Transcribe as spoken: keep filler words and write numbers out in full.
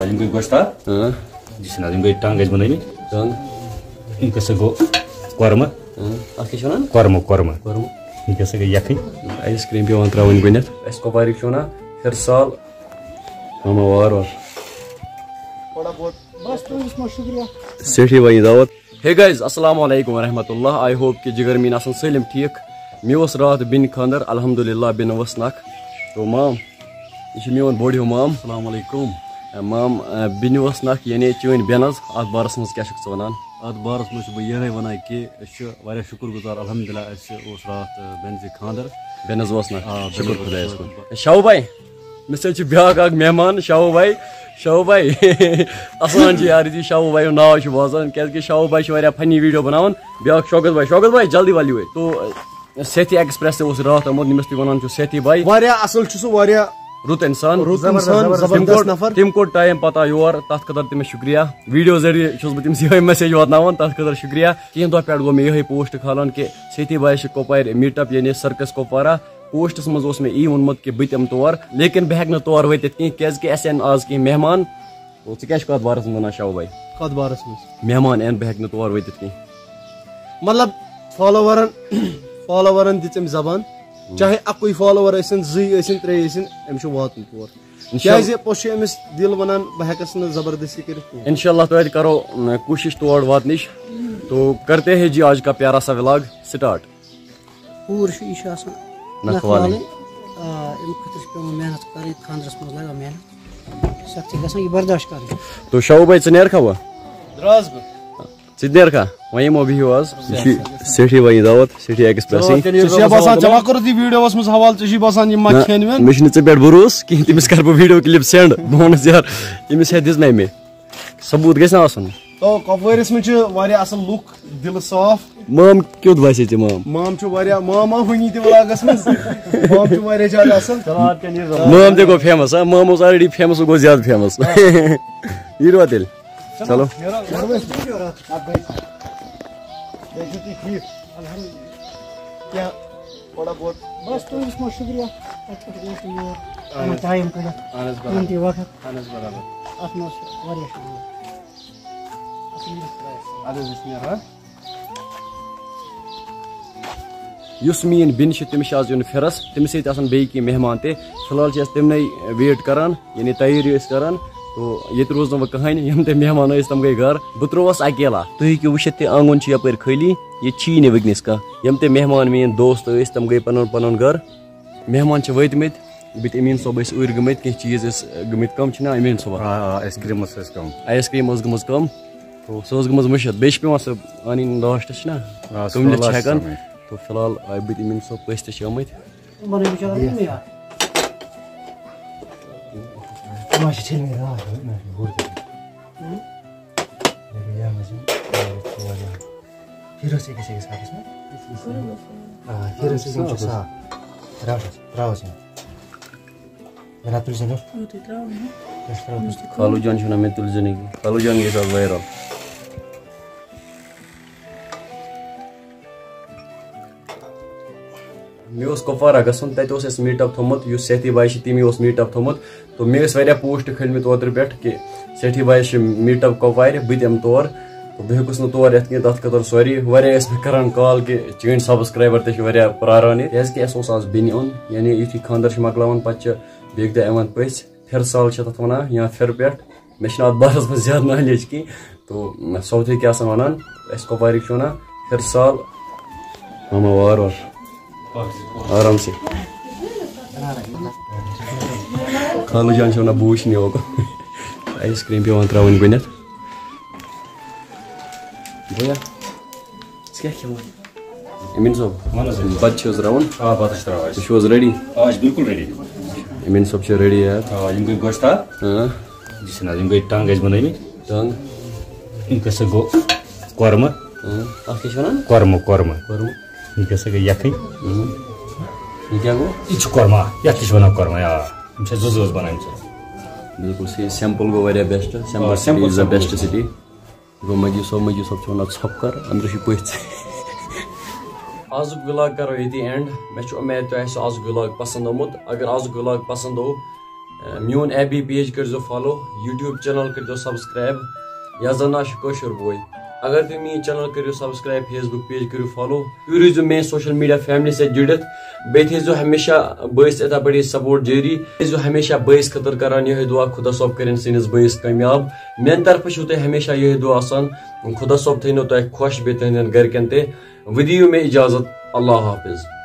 یِم گٔے گۄشتاب۔ اۭں۔ یہِ چھِنہٕ حظ، یِم گٔے ٹنٛگ اَسہِ بَنٲومٕتۍ۔ ٹنٛگ۔ یِم کیٛاہ سا گوٚو؟ کۄرمہٕ۔ اۭں۔ اَتھ کیٛاہ چھِ وَنان؟ کۄرمہٕ، کۄرمہٕ۔ کۄرمہٕ۔ یِم کیٛاہ سا گٔے یَکھٕنۍ؟ آیِس کرٛیٖم پٮ۪وان ترٛاوٕنۍ گۄڈٕنٮ۪تھ۔ اَسہِ کۄپوارِکۍ چھِ وَنان پھِرٕ سال۔ اَما وار وار۔ تھوڑا بہت۔ بس تُہٕنٛدِس منٛز شُکریہ۔ سٮ۪ٹھٕے وۄنۍ یہِ دعوت۔ ہے گایز، السلام علیکم ورحمۃ اللہ۔ I hope کہ جگر میٲنۍ آسن سٲلِم ٹھیٖک۔ مےٚ اوس راتھ بیٚنہِ خانٛدر، الحمدللہ بیٚنہِ ؤژھ نکھ۔ تو مام، یہِ چھُ میون بوٚڑ ہیوٗ مام۔ السلام علیکم۔ اے مام، اے، بیٚنہِ ؤژھ نکھ، یعنی چٲنۍ بیٚنہِ حظ، اتھ بارس منٛز کیٛاہ چھُکھ ژٕ ونان؟ اتھ بارس منٛز چھُس بہٕ یِہے ونان کہ أسۍ چھِ واریاہ شُکر گُزار، الحمدللہ، اسہِ اوس راتھ، اے، بیٚنہِ زِ خانٛدر۔ بیٚنہِ حظ ؤژھ نکھ، آ، شُکر بیٚنہِ ؤژھ خۄدایس نکھ۔ کُن۔ شاہو بھائی، مےٚ سۭتۍ چھُ بیٛاکھ اکھ مہمان، شاہو بھائی۔ شاہو بھائی۔ اَسان چھُ یار، یہِ چھُ شاہو بھائی ہُنٛد ناو چھُ بوزان، کیٛازِ کہِ شاہو بھائی چھُ واریاہ funny video بناوان۔ بیٛاکھ شوکت بھائی، شوکت بھائی، جلدی وٲلِو ہے۔ تو، سیتی ایکسپریس تہِ اوس راتھ آمُت، ییٚمِس تُہۍ وَنان چھِو سیتی بھائی۔ واریاہ اصل چھُ سُہ، واریاہ رُت انسان۔ رُت تٔمۍ انسان، کوٚر، زبردست نفر۔ تٔمۍ کوٚر ٹایم پتہ یور، تَتھ خٲطرٕ تٔمِس شُکریہ۔ Video ذٔریعہٕ چھُس بہٕ تٔمِس یِہوٚے message واتناوان، تَتھ خٲطرٕ شُکریہ۔ کینٛہہ دۄہ پٮ۪ٹھ گوٚو مےٚ یِہوٚے post کھالان کہِ سیتی بھائی چھِ کۄپوارِ meet up، یعنی سرکس کۄپوارہ۔ Postس منٛز اوس مےٚ یی ووٚنمُت کہِ بہٕ تہِ یِمہٕ تور، لیکن بہٕ ہٮ۪کہٕ نہٕ تور وٲتِتھ کینٛہہ، کیٛازِ کہِ اَسہِ یِن آز کینٛہہ مہمان۔ تو ژٕ کیٛاہ چھُکھ اَتھ بارس منٛز وَنان، شاہو بھائی؟ کَتھ بارس منٛز؟ مہمان یِن، بہٕ ہٮ۪کہٕ نہٕ تور وٲتِتھ کینٛہہ۔ مطلب، فالوورن، فالوورن دِژ أمۍ زبان، چاہے اَکُے follower ٲسِن، زٕے ٲسِن، ترٛے ٲسِن، أمِس چھُ واتُن تور۔ انشاء-، کیٛازِ پوٚتُس چھُ أمِس دِل وَنان، بہٕ ہٮ۪کس نہٕ زبردستی کٔرِتھ کینٛہہ۔ انشاءاللہ تۄہہِ تہِ کرو، م، کوٗشِش تور واتنٕچ۔ تو کرتے ہیں جی آج کا پیارا سا vlog start۔ کوٗر چھِ، یہِ چھِ آسان نَکھٕ نَکھٕ والٕنۍ۔ والٕنۍ۔ آ، اَمہِ خٲطرٕ چھِ پٮ۪وان محنت کَرٕنۍ، خانٛدرَس منٛز لَگان محنت۔ سَختی گژھان، یہِ برداش کَرٕنۍ۔ تو شاہو بھائی، ژٕ نیرکھا وۄنۍ؟ درٛاس بہٕ۔ ژٕ تہِ نیرکھا؟ وۄنۍ یِمو بِہِو آز۔ یہِ چھُ سٮ۪ٹھٕے وۄنۍ یہِ دعوت، سٮ۪ٹھٕے ایکسپریس۔ ژےٚ چھُے باسان، ژےٚ ما کوٚرُتھ یہِ video-وَس منٛز حوالہٕ، ژےٚ چھُے باسان، یِم ما نہ، کھٮ۪ن وٮ۪ن؟ مےٚ چھُنہٕ ژےٚ پٮ۪ٹھ بروسہٕ کِہیٖنۍ، تٔمِس کَرٕ بہٕ video clip send، بہٕ وَنَس یار، أمِس ہٮ۪تھ دِژ نَے مےٚ۔ ثبوٗت گژھِ نہ آسُن۔ تو کۄپوٲرِس منٛز چھِ واریاہ اَصٕل لُکھ، دِلہٕ صاف۔ مام کیُتھ باسے ژےٚ مام؟ مام چھُ واریاہ، مام ما وٕنی تہِ vlogس منٛز۔ مام چھُ واریاہ زیادٕ اَصٕل۔ مام تہِ گوٚو famous، ہا؟ مام اوس already famous، سُہ گوٚو زیادٕ famous۔ یہِ روا تیٚلہِ؟ چلو۔ کیٛاہ؟ تھوڑا بہت۔ بس تُہٕنٛدِس منٛز شُکریہ۔ اَتہِ پٮ۪ٹھ گوٚو تُہۍ یور۔ اہن حظ۔ ٹایم کٔڑِتھ۔ اہن حظ، برابر۔ تُہُنٛد یہِ وقت۔ اہن حظ، برابر۔ اَتھ منٛز چھُ واریاہ شُکریہ۔ اَصٕل یہِ۔ اَدٕ حظ، أسۍ نیرو، ہا؟ یُس میٛٲنۍ بیٚنہِ چھِ، تٔمِس چھِ آز یُن پھِرَس، تٔمِس سۭتۍ آسَن بیٚیہِ کینٛہہ مہمان تہِ۔ فی الحال چھِ أسۍ تِمنٕے wait کَران، یعنی تیٲری ٲسۍ کَران۔ تو ییٚتہِ روٗز نہٕ وۄنۍ کٕہٕنۍ، یِم تہِ مہمان ٲسۍ، تِم گٔے گَرٕ۔ بہٕ ترٛووُس اکیلا۔ تُہۍ ہیٚکِو وٕچھِتھ تہِ، آنٛگُن چھُ یَپٲرۍ خٲلی، ییٚتہِ چھی نہٕ وٕنۍکٮ۪نَس کانٛہہ۔ یِم تہِ مہمان میٛٲنۍ دوست ٲسۍ، تِم گٔے پَنُن پَنُن گَرٕ۔ مہمان چھِ وٲتۍمٕتۍ، بہٕ تہِ امیٖن صٲب ٲسۍ اوٗرۍ گٔمٕتۍ، کینٛہہ چیٖز ٲسۍ گٔمٕتۍ کَم، چھِنہ امیٖن صٲبہ؟ آ، آ، آیِس کرٛیٖم ٲس اَسہِ کَم۔ آیِس کرٛیٖم ٲس گٔمٕژ کَم، تو سۄ ٲس گٔمٕژ مٔشِتھ۔ بیٚیہِ چھِ پٮ۪وان سۄ اَنٕنۍ لاسٹَس، چھِنہ؟ آ، سۄ کٕم نِتھ چھِ last ہٮ۪کان۔ تامٕے۔ تو فی الحال آے بہٕ تہِ امیٖن صٲب، پٔژھۍ تہِ چھِ آمٕتۍ۔ پھِرُس أکِس أکِس ہَتَس منٛز۔ آ، پھِرُس أکِس چھُ صاف۔ ترٛاو حظ، ترٛاو حظ یِم۔ مےٚ نہ تُلۍ زیٚن۔ یوٗتُے ترٛاوُن، ہا؟ یۄس ترٛاو حظ۔ خالو جان چھُ وَنان مےٚ تُلۍ زیٚن یہِ۔ خالو جان گژھِ آز viral۔ مےٚ اوس کۄپوارہ گژھُن، تَتہِ اوس اَسہِ meet up تھوٚمُت، یُس سیتی بھائی چھِ، تٔمی اوس meet up تھوٚمُت۔ تو مےٚ ٲسۍ واریاہ post کھٲلمٕتۍ اوترٕ پٮ۪ٹھ کہِ سیٹھی بھائی چھِ meet up کۄپوارِ، بہٕ تہِ یِمہٕ تور۔ تو بہٕ ہیوٚکُس نہٕ تور یِتھ کینٛہہ، تَتھ خٲطرٕ sorry۔ واریاہ ٲسۍ مےٚ کَران call کہِ چٲنۍ subscriber تہِ چھِ واریاہ پرٛاران ییٚتہِ، کیٛازِکہِ اَسہِ اوس آز بیٚنہِ یُن، یعنی یُتھُے خانٛدر چھُ مۄکلاوان، پَتہٕ چھِ بیٚکہِ دۄہ یِوان پٔژھۍ۔ پھِرٕ سال چھِ تَتھ وَنان یا پھِرٕ پٮ۪ٹھ۔ مےٚ چھِنہٕ اَتھ بارَس منٛز زیادٕ knowledge کینٛہہ۔ تو سعودی کیٛاہ آسان وَنان، اَسہِ کۄپوارِکۍ چھِ وَنان پھِرٕ سال۔ ماما وار وار۔ آرام سے۔ خالہٕ جان چھِ وَنان بوٗ چھِنہٕ یوکُن۔ آیِس کرٛیٖم پٮ۪وان ترٛاوٕنۍ گۄڈٕنٮ۪تھ۔ بھیا، ژٕ کیٛاہ کھٮ۪وان؟ امیٖن صٲب، وَن حظ۔ بَتہٕ چھِ حظ ترٛاوُن؟ آ، بَتہٕ چھِ ترٛاوان أسۍ۔ تُہۍ چھِو حظ ready؟ آ، أسۍ چھِ بِلکُل ready۔ امیٖن صٲب چھِ ready یار۔ آ، یِم گٔے گۄشتاب۔ ہاں۔ یہِ چھِنہٕ حظ، یِم گٔے ٹنٛگ اَسہِ بَنٲومٕتۍ۔ ٹنٛگ۔ یِم کیٛاہ سا گوٚو؟ کۄرمہٕ۔ اۭں، اَتھ کیٛاہ چھِ وَنان؟ کۄرمہٕ، کۄرمہٕ۔ کۄرمہٕ۔ یہِ کیٛاہ سا گٔے یَکھٕنۍ؟ اۭں۔ یہِ کیٛاہ گوٚو؟ یہِ چھُ کۄرمہٕ، یَتھ تہِ چھِ وَنان کۄرمہٕ، آ۔ یِم چھِ زٕ زٕ حظ بَناومٕژ۔ بِلکُل صحیح، simple گوٚو واریاہ best، آ، simple simple، is the simple best چھُ۔ City۔ گوٚو مجید صٲب، مجید صٲب چھُ وَنان ژھۄپہٕ کَر، أنٛدرٕ چھِ پٔژھۍ۔ آزُک vlog کَرو ییٚتی end۔ مےٚ چھُ اُمید تۄہہِ آسہِ آزُک vlog پَسنٛد آمُت۔ اگر آزُک vlog پَسنٛد آو، میون ایف بی پیج کٔرزیو فالو، یوٗٹیوٗب چینل کٔرزیو سبسکرایب، یتھ زن ناو چھُ کٲشُر بوے۔ اگر تُہۍ میٲنۍ چینل کٔرِو سبسکرایب، فیس بُک پیج کٔرِو فالو، تُہۍ روٗزِو میٲنۍ سوشل میڈیا فیملی سۭتۍ جُڑِتھ۔ بیٚیہِ تھٲیزیو ہمیشہ بٲیِس یِتھے پٲٹھۍ سپورٹ جٲری، تھٲیزیو ہمیشہ بٲیِس خٲطرٕ کران یِہوٚے دُعا، خدا صٲب کٔرِن سٲنِس بٲیِس کامیاب۔ میانہِ طرفہٕ چھُو تۄہہِ ہمیشہ یِہوٚے دُعا آسان، خدا صٲب تھٲینو تۄہہِ خۄش بیٚیہِ تُہنٛدٮ۪ن گرِکٮ۪ن تہِ۔ وۄنۍ دِیِو مےٚ اجازت، اللہ حافظ۔